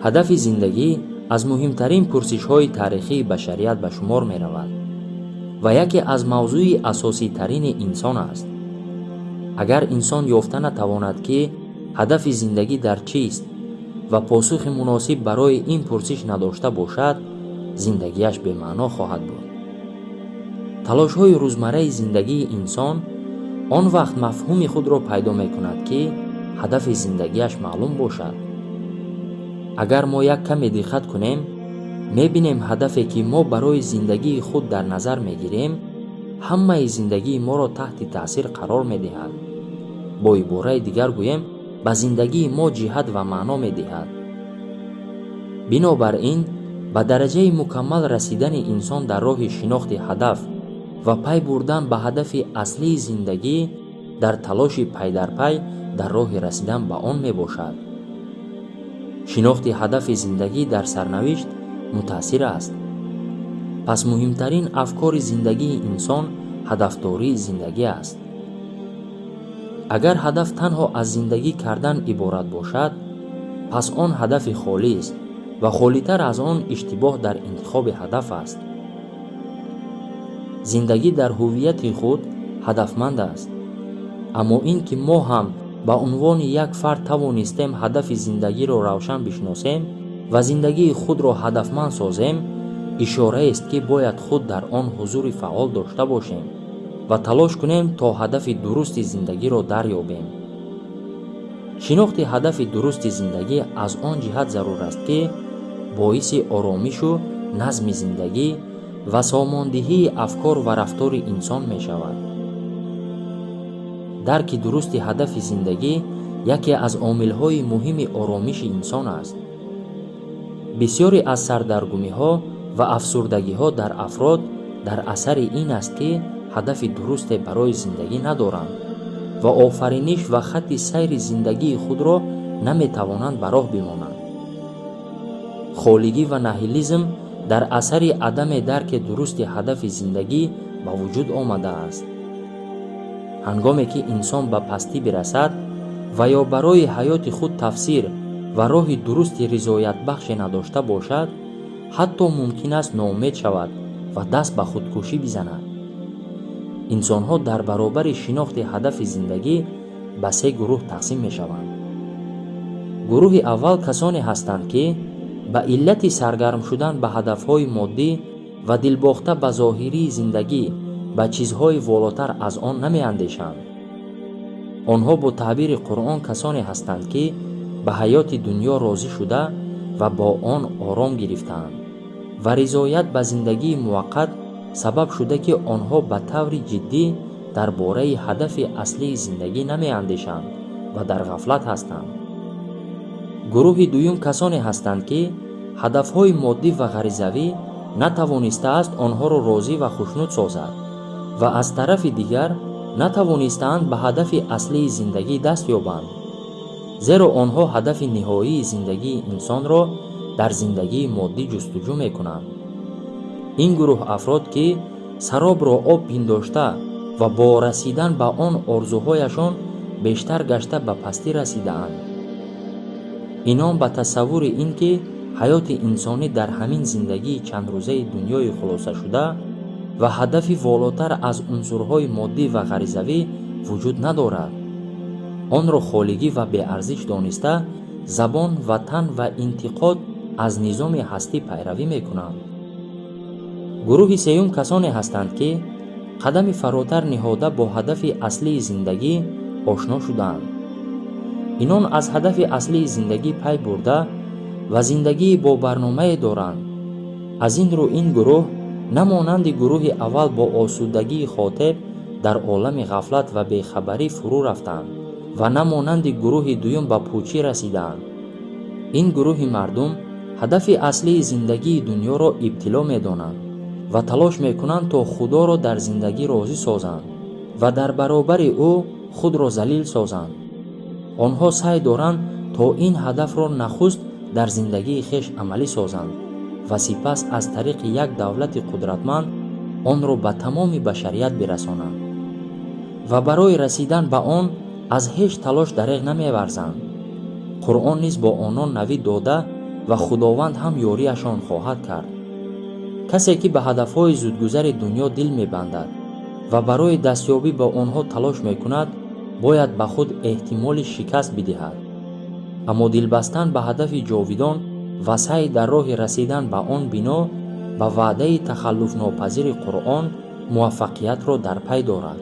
Ҳадафи зиндагӣ аз муҳимтарин пурсишҳои таърихии башарият ба шумор меравад ва яке аз мавзӯи асоситарини инсон аст. Агар инсон ёфта натавонад, ки ҳадафи зиндагӣ дар чист, ва посухи муносиб барои ин пурсиш надошта бошад, зиндагиаш бемаъно хоҳад буд. Талошҳои рӯзмарраи зиндагии инсон он вақт мафҳуми худро пайдо мекунад, ки ҳадафи зиндагиаш маълум бошад. Агар мо як каме диққат кунем, мебинем, ҳадафе, ки мо барои зиндагии худ дар назар мегирем, ҳамаи зиндагии моро таҳти таъсир қарор медиҳад. Бо ибораи дигар гӯем, ба зиндагии мо ҷиҳат ва маъно медиҳад. Бинобар ин, ба дараҷаи мукаммал расидани инсон дар роҳи шинохти ҳадаф ва пай бурдан ба ҳадафи аслии зиндагӣ дар талоши пайдарпай дар роҳи расидан ба он мебошад. Шинохти ҳадафи зиндагӣ дар сарнавишт мутаъсир аст. Пас муҳимтарин афкори зиндагии инсон ҳадафдории зиндагӣ аст. Агар ҳадаф танҳо аз зиндагӣ кардан иборат бошад, пас он ҳадафи холист ва холитар аз он иштибоҳ дар интихоби ҳадаф аст. Зиндагӣ дар ҳуввияти худ ҳадафманд аст, аммо ин ки мо ҳам ба унвони як фард тавонистем ҳадафи зиндагиро равшан бишносем ва зиндагии худро ҳадафманд созем, ишораест, ки бояд худ дар он ҳузури фаъол дошта бошем ва талош кунем, то ҳадафи дурусти зиндагиро дарёбем. Шинохти ҳадафи дурусти зиндагӣ аз он ҷиҳат зарур аст, ки боиси оромишу назми зиндагӣ ва сомондиҳии афкор ва рафтори инсон мешавад. Дарки дурусти ҳадафи зиндагӣ яке аз омилҳои муҳими оромиши инсон аст. Бисёре аз сардаргумиҳо ва афсурдагиҳо дар афрод дар асари ин аст, ки ҳадафи дурусте барои зиндагӣ надоранд ва офариниш ва хатти сайри зиндагии худро наметавонанд ба роҳ бимонанд. Холигӣ ва ниҳилизм дар асари адаме дарки дурусти ҳадафи зиндагӣ ба вуҷуд омадааст. Ҳангоме ки инсон ба пастӣ бирасад ва ё барои ҳаёти худ тафсир ва роҳи дурусти ризоятбахше надошта бошад, ҳатто мумкин аст ноумед шавад ва даст ба худкушӣ бизанад. Инсонҳо дар баробари шинохти ҳадафи зиндагӣ ба се гурӯҳ тақсим мешаванд. Гурӯҳи аввал касоне ҳастанд, ки ба иллати саргарм шудан ба ҳадафҳои моддӣ ва дилбохта ба зоҳирии зиндагӣ ба чизҳои волотар аз он намеандешанд. Онҳо бо таъбири Қуръон касоне ҳастанд, ки ба ҳаёти дунё розӣ шуда ва бо он ором гирифтаанд ва ризоят ба зиндагии муваққат сабаб шуда, ки онҳо ба таври ҷиддӣ дар бораи ҳадафи аслии зиндагӣ намеандешанд ва дар ғафлат ҳастанд. Гурӯҳи дуюм касоне ҳастанд, ки ҳадафҳои моддӣ ва ғаризавӣ натавонистааст онҳоро розӣ ва хушнуд созад ва аз тарафи дигар натавонистаанд ба ҳадафи аслии зиндагӣ даст ёбанд, зеро онҳо ҳадафи ниҳоии зиндагии инсонро дар зиндагии моддӣ ҷустуҷӯ мекунанд. Ин гурӯҳ афрод, ки саробро об пиндошта ва бо расидан ба он орзуҳояшон бештар гашта ба пастӣ расидаанд. Инон ба тасаввури ин ки ҳаёти инсонӣ дар ҳамин зиндагии чандрӯзаи дунёи хулосашуда ва ҳадафи волотар аз унсурҳои моддӣ ва ғаризавӣ вуҷуд надорад, онро холигӣ ва беарзиш дониста, забон ва тан ва интиқод аз низоми ҳастӣ пайравӣ мекунанд. Гурӯҳи сеюм касоне ҳастанд, ки қадами фаротар ниҳода, бо ҳадафи аслии зиндагӣ ошно шудаанд. Инон аз ҳадафи аслии зиндагӣ пай бурда ва зиндагии бо барномае доранд. Аз ин рӯ ин гурӯҳ на монанди гурӯҳи аввал бо осудагии хотир дар олами ғафлат ва бехабарӣ фурӯ рафтанд ва на монанди гурӯҳи дуюм ба пучӣ расидаанд. Ин гурӯҳи мардум ҳадафи аслии зиндагии дунёро ибтило медонанд ва талош мекунанд, то Худоро дар зиндагӣ розӣ созанд ва дар баробари ӯ худро залил созанд. Онҳо саъй доранд, то ин ҳадафро нахуст дар зиндагии хеш амалӣ созанд ва сипас аз тариқи як давлати қудратманд онро ба тамоми башарият бирасонанд ва барои расидан ба он аз ҳеҷ талош дареғ намеварзанд. Қуръон низ бо онон навид дода ва Худованд ҳам ёрияшон хоҳад кард. Касе ки ба ҳадафҳои зудгузари дунё дил мебандад ва барои дастёбӣ ба онҳо талош мекунад, бояд ба худ эҳтимоли шикаст бидиҳад. Аммо дилбастан ба ҳадафи ҷовидон ва саъй дар роҳи расидан ба он бино ба ваъдаи тахаллуфнопазири Қуръон муваффақиятро дар пай дорад.